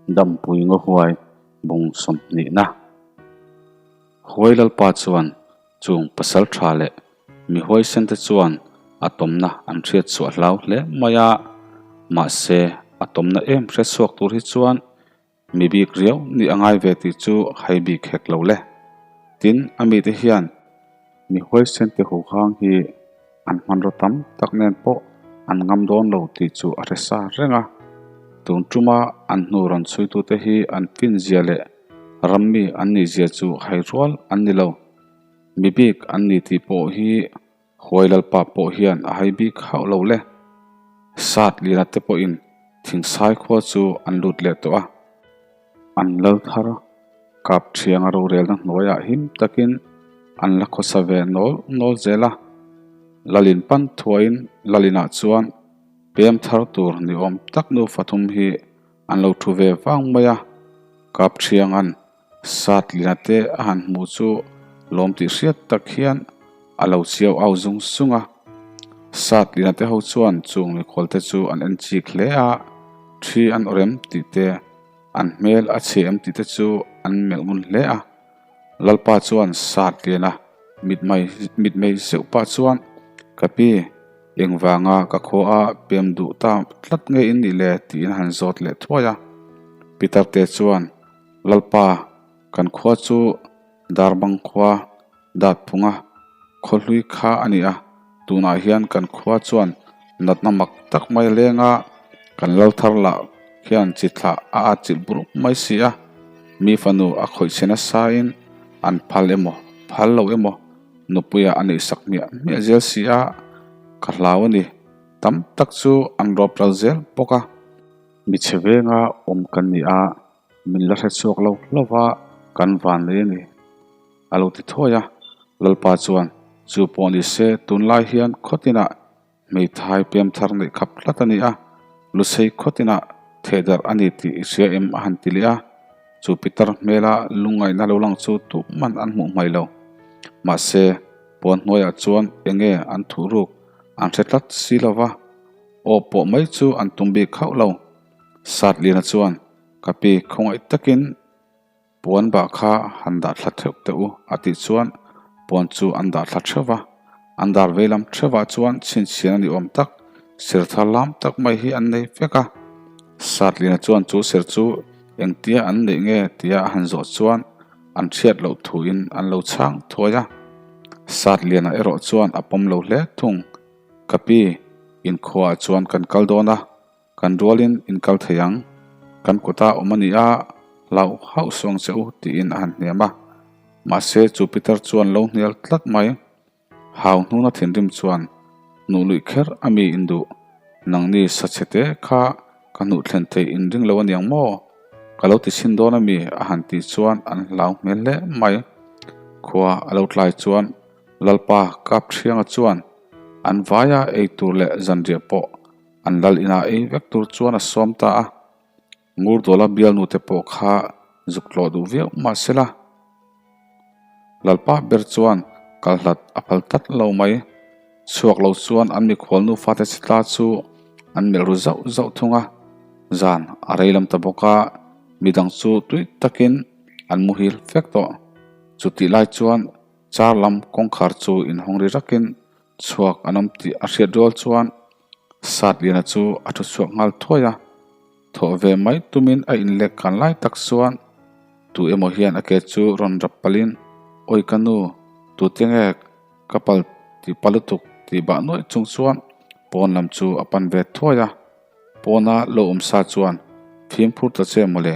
Dampui ngaw huai bung sawmhnihna. Huai Lalpa chuan chung pasal tha leh mi huaisen te chuan a tawmna an hriat chhuah hlau hle mai a, mahse a tawmna em hre chhuak tur hi chuan Mi bik riau nih a ngai ve tih chu hai bik hek lo le. Tin, a mite hian mi huaisen te huhang hi an hmanraw tam tak nen pawh an ngam dawn lo tih chu a hre sa reng a. Tun tuma an hnu rawn chhuitute hi an finzia leh rammi an nihzia chu hai rual an ni lo. Mi bik an ni tih pawh hi Huai Lalpa pawh hian a hai bik hauh lo le. Sat Lina te pawhin Thingsai khua chu an lut leh tawh a. An lal thar kap thianga rorelna hnuaiah him takin an la khawsa ve nawl nawl zel a. Lalin pan thuaiin Lalinah chuan pem thar tur ni awm tak nufa thum hi an lo thu ve vang mai a. Kap thianga'n Sat Lina te a han hmuh chu lawm tih hriat tak hian a lo chiau au zung zung a. Sat Lina te ho chuan chung mikhual te chu an en chik hle a, thi an awrem tih te, an hmel a chhe em tih te chu an melh ngun hle a. Lalpa chuan Sat Lina mitmei mitmei zeuh pah chuan, Ka pi, engvanga ka khua a pem duh ta tlat nge in nih le? tiin a han zawt leh thuai a. Peter te chuan, Lalpa, kan khua chu Darbang khua Datphunga khawhlui kha a ni a, tunah hian kan khua chuan natna mak tak mai lenga kan lal thar lah hian chi thlah a atchilh burh mai si a, mi fanu a khawih chhe nasain an phal emaw phal lo emaw nupuia a neihsak hmiah hmiah zel si a, ka hlau a ni. Tam tak chu an rawp ral zel bawk a. Mi chhe venga awm kan ni a, min la hre chhuak lo hlauh va, kan van lei a ni, a lo ti thuai a. Lalpa chuan, Chu pawh ni se, tunlai hian khawtinah hmeithai pem thar neih khap tlat a ni a, Lusei khawtinah thehdarh a ni tih i hria em? a han ti leh a. Chu Pitar hmela lungngaihna lo lang chu tuhman an hmuh hmai lo. Mahse, puan hnuaiah chuan enge an thuh ruk an hre tlat si lo va. Aw pawh mai chu an tum bik hauh lo. Satliana chuan, Ka pi, khawngaih takin puan bah kha han dah thla theuh teh u, a tih chuan puan chu an dah thla theuh va. An dar veilam theuhah chuan chhinchhian a ni awm tak, ser thar lam tak mai hi an nei vek a. Satliana chuan chu ser chu engtia an neih nge tia a han zawh chuan an hriat loh thuin an lo chhang thuai a. Satliana erawh chuan a pawm lo hle thung. Ka pi, inkhuaah chuan kan kal dawn a, kan rualin in kal thei ang. Kan kuta awm a ni a, hlauh hauh suang che u tiin a han hniam a. Mahse, chu Peter chuan lo hnial tlat mai. Hau hnuna thinrim chuan hnuh luih kher a mi in duh. Nangni sachhe te kha ka hnuh thlen theih in ring lo aniang maw? Ka lo ti chhin dawn a mi a han tih chuan an hlau hmel hle mai. Khua a lo tlai chuan Lalpa Kapthianga chuan an vaia ei tur leh zanriah pawh an lal inah ei vek tur chuan a sawm ta a. Ngurdawla bialnute pawh kha zuk tlawh duh viau mah sela. Lalpa ber chuan kalhlat a phal tlat lo mai. Chhuak lo chuan an mikhual nufate chitla chu an melh ru zauh zauh thung a. Zan a rei lam ta bawk a, midang chu tui takin an muhil vek tawh. Chutih lai chuan Char lam kawngkhar chu inhawng ri rakin chhuak an awm tih a hriat rual chuan Satliana chu a thu chhuak nghal thuai a. Thawh ve mai tumin a inlek kan lai tak chuan tu emaw hian a ke chu rawn rap palhin, Awi ka nu, tute nge ka pal tih pa lutuk tih bah nuaih chung chuan pawn lam chu a pan ve thuai a. Pawna lo awm sa chuan fimkhur ta che mawle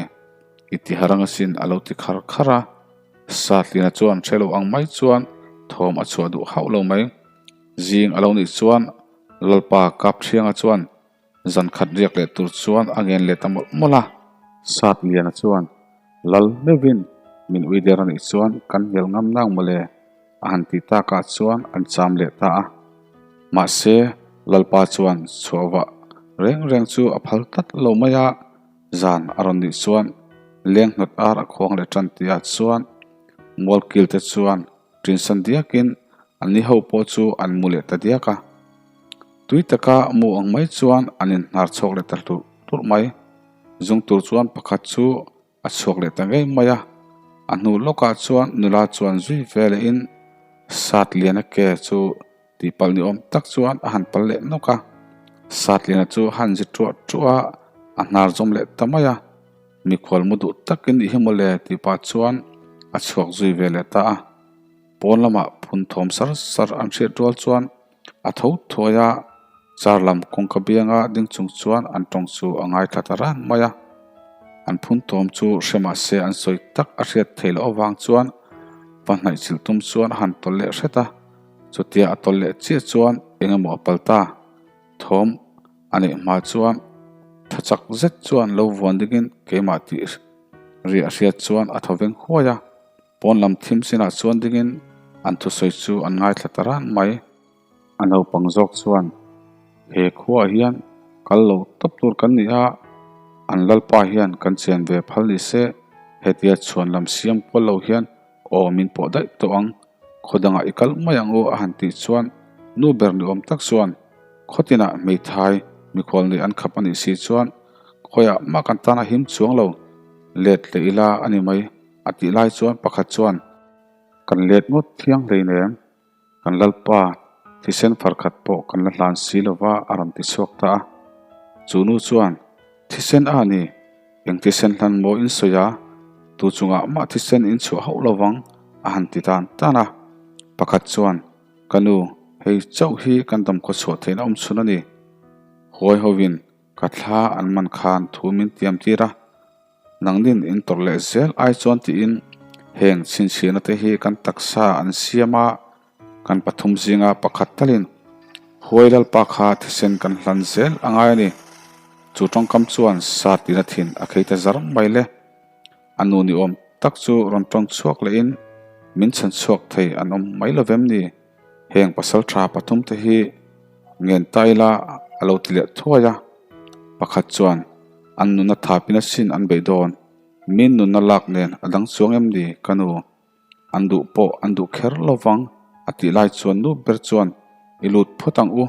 i ti harang asin a lo ti khar khar a. Satliana chuan hre lo ang mai chuan thawm a chhuah duh hauh lo mai. Zing a lo nih chuan Lalpa Kapthianga chuan zan khat riak leh tur chuan a ngen leh ta mawlh mawlh a. Satliana chuan Lal meuhin min ui der a nih chuan kan hnial ngam nang mawle a han tih takah chuan an cham leh ta a. Mahse Lalpa chuan chhuah vah reng reng chu a phal tlat lo mai a. Zan a rawn nih chuan leng hnawt ar a khuang leh tan tihah chuan mualkil te chuan ṭinsan diakin an ni ho pawh chu an mu leh ta diak a. Tui taka mu ang mai chuan an inhnar chhuak leh ta hlurh hlurh mai. Zung tur chuan pakhat chu a chhuak leh ta ngei mai a. A hnu lawkah chuan nula chuan zui ve lehin Satliana ke chu tihpalh ni awm tak chuan a han pal leh nawk a. Satliana chu a han zi ṭuah ṭuah a, a hnar zawm leh ta mai a. Mikhual mu duh takin i hi mawle tih pah chuan a chhuak zui ve leh ta a. Pawn lamah phun thawm sar sar an hriat rual chuan a tho thuai a, car lam kawngka bianga ding chung chuan an tawng chu a ngaithla ta ran mai a. An phun thawm chu hre mah se an sawi tak a hriat theih loh avang chuan va hnaih chilh tum chuan a han tawlh leh hret a, chutia a tawlh leh chiah chuan eng emaw a pal ta. Thawm a neih hma chuan tha chak zet chuan lo vuan dingin keimah tih ri a hriat chuan a thaw veng huai a. Pawn lam thim chinah chuan dingin an thusawi chu an ngaithla ta ran mai. A naupang zawk chuan, He khuaah hian kal lo tawp tur kan ni a, an lalpa hian kan chen ve phal ni se, hetia chhuan lam siam kual lo hian aw min pawh daih tawh ang, khaw dangah i kal mai ang u a han tih chuan nu ber ni awm tak chuan khawtinah hmeithai mikhual nei an khap a nih si chuan khawiah mah kan tan a him chuang lo, let leh ila a ni mai. A tih lai chuan pakhat chuan, Kan let ngawt thiang hleinem, kan Lalpa thisen far khat pawh kan la hlan si lo va a rawn ti chhuak ta a. Chu nu chuan, Thisen a ni, eng thisen hlan maw in sawi a, tu chungah mah thisen in chhuah hauh lo vang a han ti tan tan a. Pakhat chuan, Ka nu, hei chauh hi kan damkhaw chhuah theihna awm chhun a ni. Huai hovin ka thla an man khan thu min tiam tir a. Nangnin in tawrh leh zel ai chuan tiin heng chhinchhiahna te hi kan taksa an siam a, kan pathum zinga pakhat talin Huai Lalpa kha thisen kan hlan zel a ngai a ni. Chu tawngkam chuan sa tina thin a khei ta zar mai le. A nu ni awm tak chu rawn tawng chhuak lehin min chhan chhuak thei an awm mai lo vem ni? Heng pasal tha pathum te hi ngen ta ila a lo ti leh thuai a, pakhat chuan an nunna thapin asin an beih dawn, min nunna lak nen a dang chuang em ni ka nu, an duh pawh an duh kher lo vang a tih lai chuan nu ber chuan i lut phawt ang u,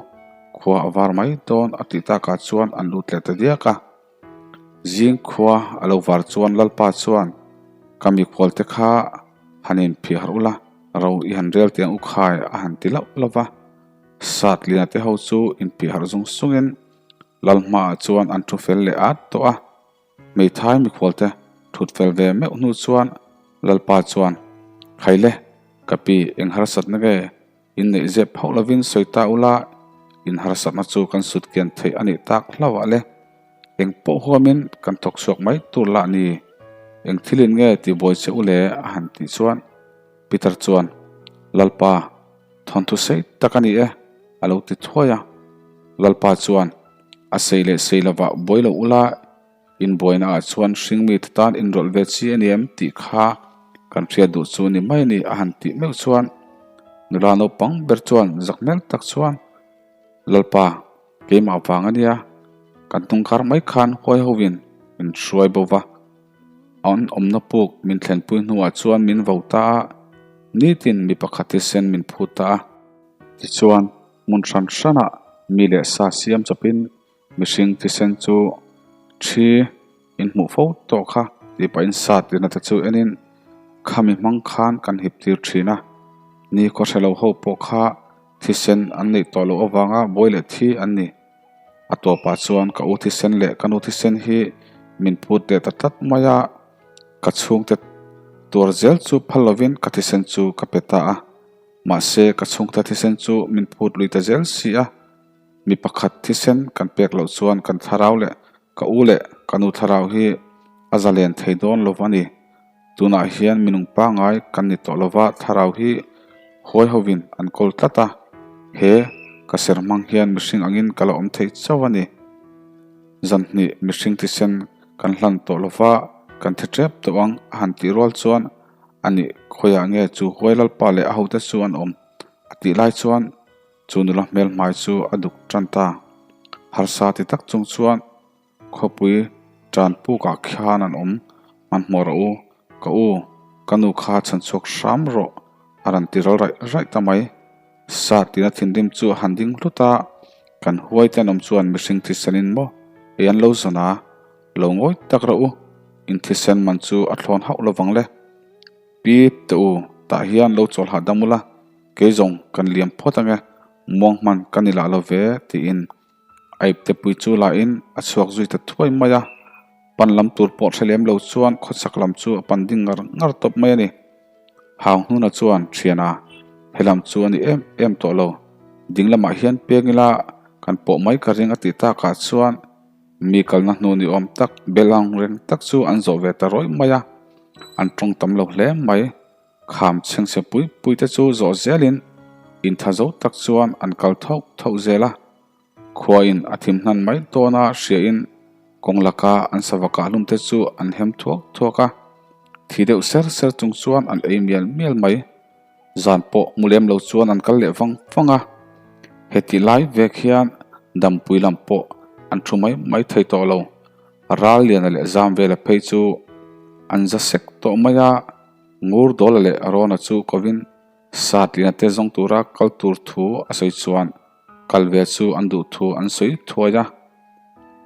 khua a var mai dawn a tih takah chuan an lut leh ta diak a. Zing khua a lo var chuan Lalpa chuan ka mikhual te kha han inphih harh ula, ro i han rel tiang u khai a han ti lauh lauh va. Satliana te ho chu inphih harh zung sungin Lal hmaah chuan an thu fel leh at tawh a. Hmeithai mikhual te thut fel ve meuh hnu chuan Lalpa chuan, Khaile, ka pi eng harsatna nge Inneih zep hauh lovin sawi ta ula, in harsatna chu kan sut kian theih a nih tak hlauh ah le. Eng pawh huamin kan thawk chhuak mai tur lah ni. Eng thilin nge tihbuai che u le a han tih chuan Peter chuan, Lalpa, thawnthu sei tak a ni e, a lo ti thuai a. Lalpa chuan, A sei leh sei lovah buai lo ula, Inbuaina ah chuan hringmi te tan inrawlh ve chi a ni em tih kha kan hriat duh chu ni mai a ni a han tih meuh chuan nula naupang ber chuan zak hmel tak chuan Lalpa keimah vang a nia kan hnungkar mai khan huai hovin min hruai bo va, an awmna puk min thlenpui hnuah chuan min vo ta a, nitin mi pakhat thisen min phut ta a. Tichuan hmun hran hranah mi leh sa siam chawpin Mihring thisen chu thi in hmuh fo tawh kha tih pahin sa tirna te chu enin khami hmang khan kan hip tir thin a, ni khaw hre lo ho pawh kha thisen an neih tawh loh avanga buai leh thi an ni. A tawpah chuan ka u thisen leh ka nu thisen hi min phut leh ta tlat mai a, ka chhungte tuar zel chu phal lovin ka thisen chu ka pe ta a, mahse ka chhungte thisen chu min phut lui ta zel si a. Mi pakhat thisen kan pek loh chuan kan thlarau leh ka u leh ka nu thlarau hi a zalen thei dawn lo a ni. Tunah hian minung pangngai kan ni tawh lova thlarau hi huai hovin an kawl tlat a, he ka ser hmang hian mihring angin ka la awm thei chauh a ni. Zan hnih mihring thisen kan hlan tawh lova kan thi tep tawh ang a han tih rual chuan a nih khawiah nge chu huai lalpa leh a hote chu an awm a tih lai chuan Chu nula hmel hmai chu a duk tan ta. Harsa ti tak chung chuan khawpui tan pukah khian an awm hmanhmawh rawh u, ka u, ka nu kha chhan chhuak hram rawh a rawn ti ral raih raih ta mai. Sa tina thinrim chu a han ding hlut a, kan huai te an awm chuan mihring thisen in maw ei an lo zawn a. Lo ngawi tak rawh u, in thisen man chu a thlawn hauh lovang le. Pi te u, tah hian lo chawl hahdam ula, kei zawng kan liam phawt ange, muang hman ka ni lah lo ve, tiin a ipte pui chu lahin a chhuak zui ta thuai mai a. Pan lam tur pawh hre lem lo chuan khawchhak lam chu a pan ding ngar ngar tawp mai a ni. Hau hnuna chuan thiana helam chu a ni em em tawh lo, ding lamah hian peng ila kan pawh mai ka ring a tih takah chuan mi kalna hnu ni awm tak bel ang reng tak chu an zawh ve ta rawih mai a, an tawng tam lo hle mai. Kham chhengchhe pui pui te chu zawh zelin intha zo tak chuan an kal thauh thauh zel a. Khuain a thim hnan mai dawn a hriain kawng laka an sava kah hlum te chu an hem thuak thuak a, thi deuh ser ser chung chuan an ei mial mial mai. Zan pawh hmu lem lo chuan an kal leh vang vang a, hetih lai vek hian dampui lam pawh an thu mai mai thei tawh lo. Ral liana leh zam vela phei chu an za sek tawh mai a, Ngur Dawla leh Rawna chu kovin Sat liana te zawng tura kal tur thu a sawi chuan Kal ve chu an duh thu an sawi thuai a,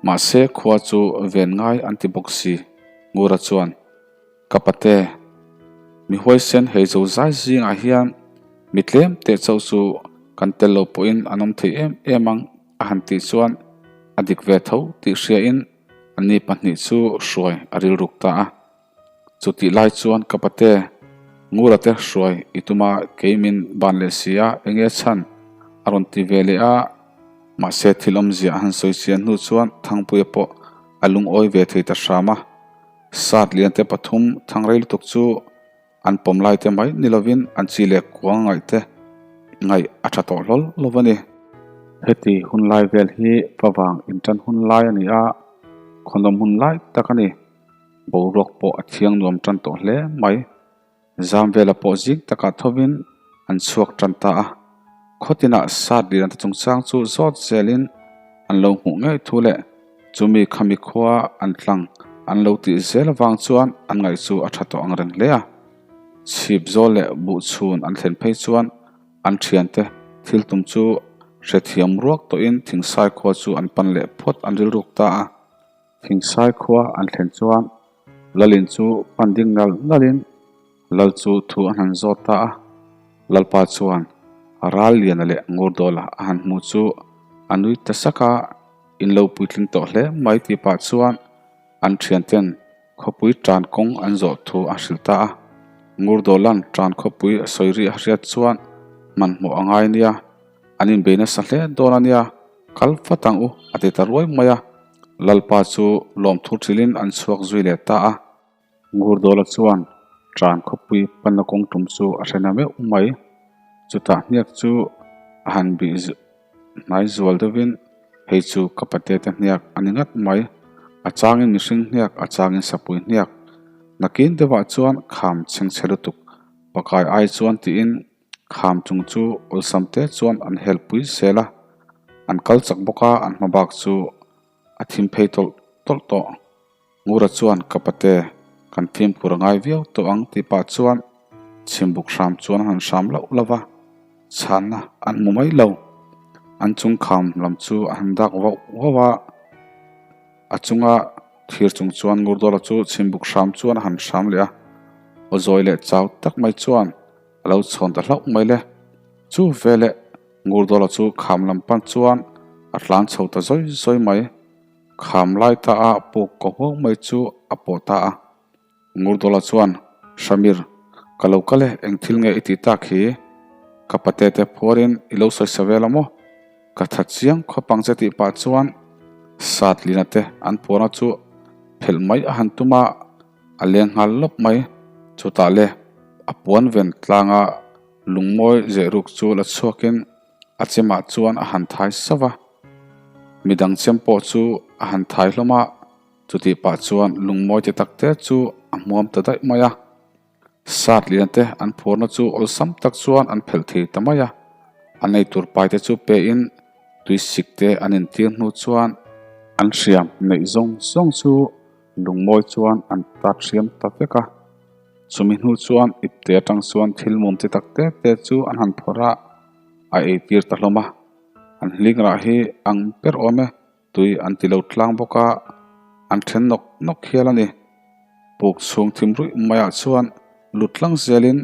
mahse khua chu ven ngai an ti bawk si. Ngura chuan, Ka pate, mi huaisen hei zo zai zingah hian mi tlem teh chauh chu kan tel lo pawhin an awm thei em em ang a han tih chuan a dik ve tho tih hriain anni pahnih chu hruai a rilruk ta a. Chutih lai chuan ka pate Ngura te hruai i tuma kei min ban leh si a, enge chhan a rawn ti ve leh a, mahse thil awmzia a han sawi chian hnu chuan Thangpuia pawh a lungawi ve thei ta hram a. Sat lian te pathum Thangrei lutuk chu an pawm lai te mai ni lovin an chi leh kuang ngaih te ngaih a tha tawh hlawl lo a ni. Heti hun lai vel hi favang intan hun lai a ni a, khawnawm hun lai tak a ni. Boruak pawh a thiang nuam tan tawh hle mai. Zam vela pawh zing takah thovin an chhuak tan ta a. Khawtinah sat lian te chungchang chu zawt zelin an lo hmuh ngei thu leh chumi khami khua an tlang an lo tih zel avang chuan an ngaih chu a tha tawh ang reng hle a. Chhip zawl leh buhchhun an thlen phei chuan an thiante thil tum chu hrethiam ruak tawhin thingsai khua chu an pan leh phawt an rilruk ta a. Thingsai khua an thlen chuan Lalin chu pan ding nal nalin Lal chu thu a han zawt ta a. Lalpa chuan ral liana leh Ngurdawla a han hmu chu a nui ta sak a, in lo puitling tawh hle mai tih pah chuan an thianten khawpui tan kawng an zawh thu a hrilh ta a. Ngurdawla'n tan khawpui a sawi rih a hriat chuan hmanhmawh a ngai nia, an inbei nasa hle dawn a nia. Kal vat ang u, a ti ta ruai mai a. Lalpa chu lawmthu thilin an chhuak zui leh ta a. Ngurdawla chuan ṭan khawpui panna kawng tum chu a hre na meuh mai. Chutah hniak chu a han bih hnai zual deuhin, Hei chu ka pate te hniak a ni ngat mai. A changin mihring hniak, a changin sapui hniak. Nakin deuhah chuan kham chhengchhe lutuk pakai ai chuan tiin Kham chung chu awlsam te chuan an hel pui zel a, an kal chak bawk a, an hma bak chu a thim phei tawlh tawlh tawh. Ngura chuan ka pate kan fimkhur a ngai viau tawh ang tih pah chuan chhimbuk hram chuan a han hram loh lo va, chhanna an hmu mai lo. An chung kham lam chu a han dak vauh vauh a, a chunga thir chung chuan Ngurdawla chu chhimbuk hram chuan a han hram leh a, aw zawi leh chau tak mai chuan A lo chhawn ta hlauh mai le. Chu veleh Ngurdawla chu kham lam pan chuan a tlan chho ta zawi zawi mai. Kham lai ta a puk ko huau mai chu a pawh ta a. Ngurdawla chuan, Shamir, ka lo kal e, eng thil nge i tih tak hi? Ka pate te phuarin i lo sawi sa vel a maw? Ka tha chiang khawp ang che tih pah chuan Satlina te an puarna chu phelh mai a han tum a. A leng nghal lawp mai. Chutah le a puan ven tlanga lungmawi zehruk chu la chhuakin a chemah chuan a han thai sauh a. Midang chem pawh chu a han thai hlawm a, chutih pah chuan lungmawi ti tak te chu a hmuam ta daih mai a. Sat lian te an phuarna chu awlsam tak chuan an phelh thei ta mai a. An eitur pai te chu pein tuisik te an intir hnu chuan an hriam neih zawng zawng chu Lungmawi chuan an tat hriam ta vek a, chumi hnu chuan ipte atang chuan thil mum chi tak te te chu an han phawrh a, a eitir ta hlawm a. An hling rah hi ang ber awm e, tui an ti lo tlang bawk a, an then nawk nawk hial a ni. Puk chhung thim ruih maiah chuan lut tlang zelin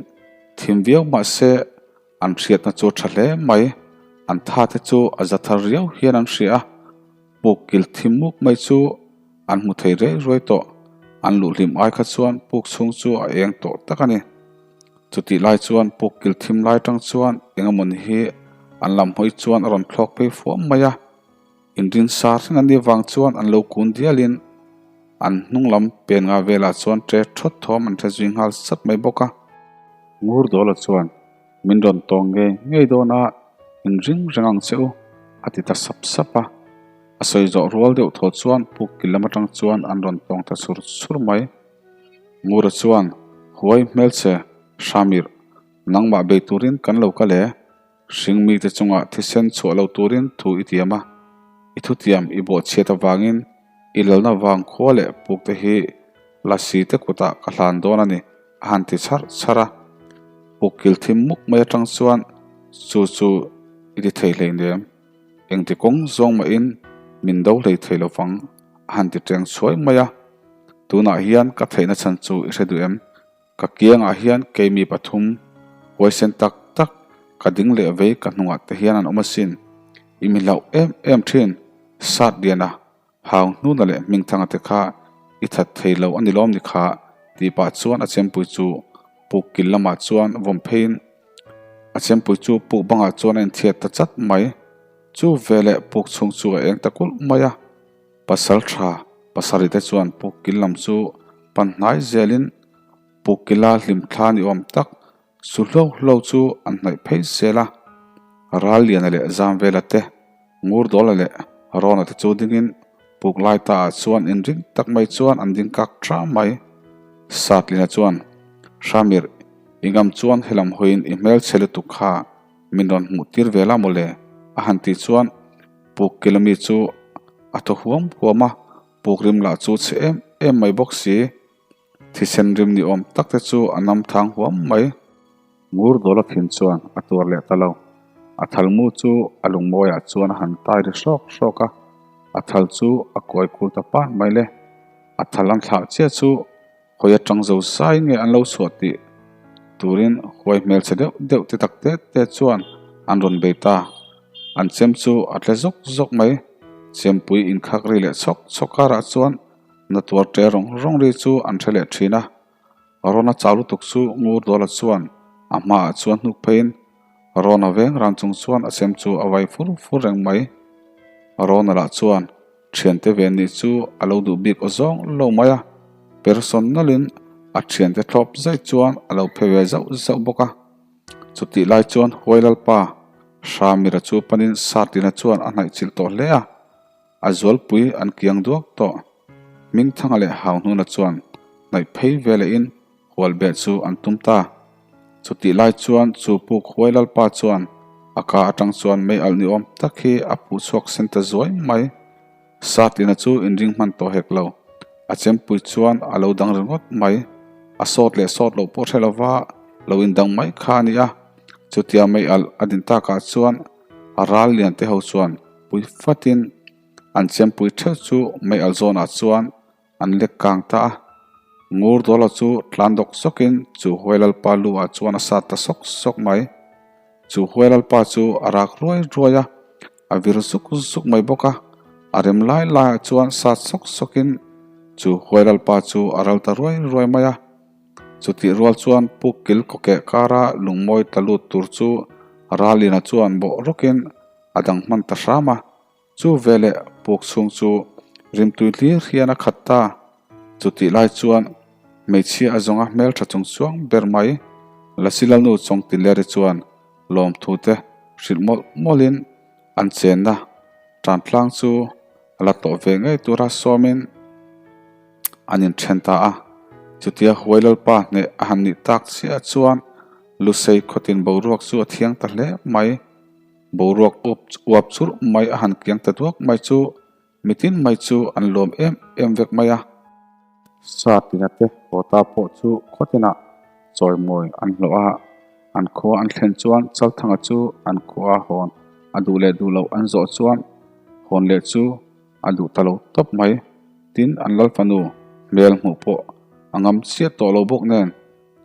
thim viau mah se an hriatna chu a tha hle mai. An tha te chu a za thar riau hian an hria a, puk kil thim muk mai chu an hmu thei rei ruai tawh. An luh hlim ai kha chuan puk chhung chu a eng tawh tak a ni. Chutih lai chuan puk kil thim lai tang chuan engemawni hi an lam hawi chuan a rawn thlawk phei fuam mai a. Inrin sa reng an nih vang chuan an lo kun dialin an hnung lam pen nga velah chuan ṭe ṭhawt thawm an hre zui nghal sat mai bawk a. Ngurdawla chuan, Min rawn tawng ngei ngei dawn a, inring reng ang che u, a ti ta sap sap a. A sawi zawh rual deuh thaw chuan puk kil lam aṭang chuan an rawn tawng ta chhur chhur mai. Ngura chuan, Huai hmelchhe, Hramir, nangmah bei turin kan lo kal e. Hring mite chungah thisen chhuah lo turin thu i tiam a, i thutiam i bawhchhiat avangin i lalna vang khua leh pukte hi lasi te kutah ka hlan dawn a ni, a han ti chharh chharh a. Puk kil thim muk mai atang chuan chu chu i ti thei hleinem, engti kawng zawng mahin min do hlei thei lo vang, a han ti teng chhuai mai a. Tunah hian ka theihna chhan chu i hre duh em? Ka kiangah hian keimi pathum huaisen tak tak ka ding leh vei ka hnungah te hian an awm asin. I mi hlauh em em thin, Sat Liana, Hau Hnuna leh Hmingthanga te kha i that thei lo a ni lawm ni kha tih pah chuan a chempui chu puk kil lamah chuan vawm pheiin a chempui chu puk bangah chuan a inthiat ta chat mai. Chu veleh puk chhung chu a eng ta kulh mai a. Pasal tha pasarih te chuan puk kil lam chu pan hnai zelin puk kila hlim thla ni awm tak su hlo hlo chu an hnaih phei zel a. Ral Liana leh Zamvela te, Ngurdawla leh Rawna te chu dingin puk lai ta ah chuan inring tak mai chuan an ding kak tha mai. Satlina chuan, Hramir, i ngam chuan helam hawiin i hmelchhe lutuk kha min rawn hmuh tir ve la mawle a han tih chuan Puk kilami chu a thaw huam huam a, puk rim lah chu chhe em em mai bawk si. Thisen rim ni awm tak te chu a nam thang huam mai. Ngur dawla thin chuan a tuar leh ta lo. A thal mu chu a lungmawiah chuan a han tai ri hrawk hrawk a, a thal chu a kuai kul ta pan mai le. A thal an thlah chiah chu Hawi atang zo sai nge an lo chhuah tih turin huai hmelchhe deuh deuh te tak te te chuan an rawn bei ta. An chem chu a tle zawk zawk mai. Chempui inkhak ri leh chhawk chhawk karah chuan na tuar ṭe rawng rawng ri chu an hre leh ṭhin a. Rawna chau lutuk chu Ngur Dawla chuan a hmaah chuan hnuk pheiin Rawna veng ran chung chuan a chem chu a vai fur fur reng mai. Rawna lah chuan Thiante ve nih chu a lo duh bik aw zawng lo mai a, persawn nawlhin a thiante thlawp zai chuan a lo phe ve zauh zauh bawk a. Chutih lai chuan Huai Lalpa Hramira chu panin Satlina chuan a hnaih chilh tawh hle a, a zualpui an kiang duak tawh. Hmingthanga leh Hauhnuna chuan hnaih phei ve lehin Hual beh chu an tum ta. Chutih lai chuan chu puk huai lalpa chuan a ka atang chuan mei alh ni awm tak hi a phuh chhuak sen ta zuai mai. Satlina chu inring hman tawh hek lo. A chempui chuan a lo dang ringawt mai. A sawt leh sawt loh pawh hre lova lo indang mai kha a ni a. Chutia mei alh a din takah chuan a ral lian te ho chuan pui fatin an chempui theuh chu mei alh zawnah chuan An lek kang ta a, Ngur Dawla chu tlan dawk zawkin chu Huai Lalpa lu ah chuan a sat ta sawk sawk mai. Chu Huai Lalpa chu a rak ruai ruai a, a vir zuk zuk mai bawk a, a rem lai lai ah chuan sat sawk sawkin chu Huai Lalpa chu a ral ta ruai ruai mai a. Chutih rual chuan Puk Kil kawkeh kara lungmawi tla lut tur chu Ralina chuan bawh rawkin a dang hman ta hram a. Chu veleh puk chhung chu rimtui hlir hian a khat ta. Chutih lai chuan hmeichhia a zawnga hmeltha chung chuang ber mai Lasi Lalnu Chawngtinleri chuan lawmthu te hrilh mawlh mawlhin an chenna tantlang chu a la tawh ve ngei tura sawmin an inthen ta a. Chutia Huai Lalpa hneh a han nih tak chiah chuan Lusei khawtin boruak chu a thiang ta hle mai. Boruak up uap churh mai a han kiang ta duak mai chu mitin mai chu an lawm em em vek mai a. Sa tina te haw ta pawh chu khawtinah chawimawi an hlawh a, an khua an thlen chuan Chalthanga chu an khua hawn a duh leh duh loh an zawh chuan hawn leh chu a duh ta lo tawp mai. Tin, an lal fanu hmel hmuh pawh a ngam chiah tawh lo bawk nen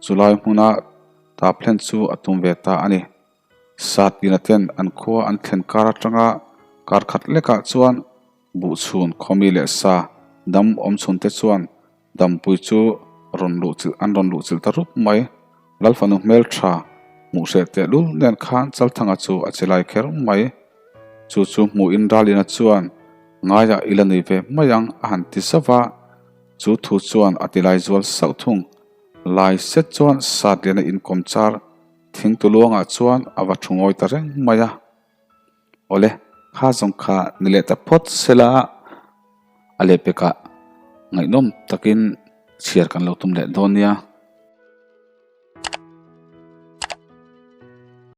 chulai hmuna tap hlen chu a tum ve ta a ni. Satina ten an khua an thlen kar atanga kar khat lekah chuan Buhchhun khawmi leh sa dam awm chhun te chuan dampui chu rawn luh chilh an rawn luh chilh ta rup mai. Lalfanu hmel tha hmuh hreh teh lul nen khan Chalthanga chu a che lai kher mai. Chu chu hmuhin Ralina chuan ngaiah i la nui ve mai ang a han ti zauh a, chu thu chuan a ti lai zual sauh thung. Lai set chuan Satliana inkawm char thingtu luangah chuan a va thu ngawi ta reng mai a. Awle, kha zawng kha ni leh ta phawt sela a lehpekah ngaihnawm takin chhiar kan lo tum leh dawn nia.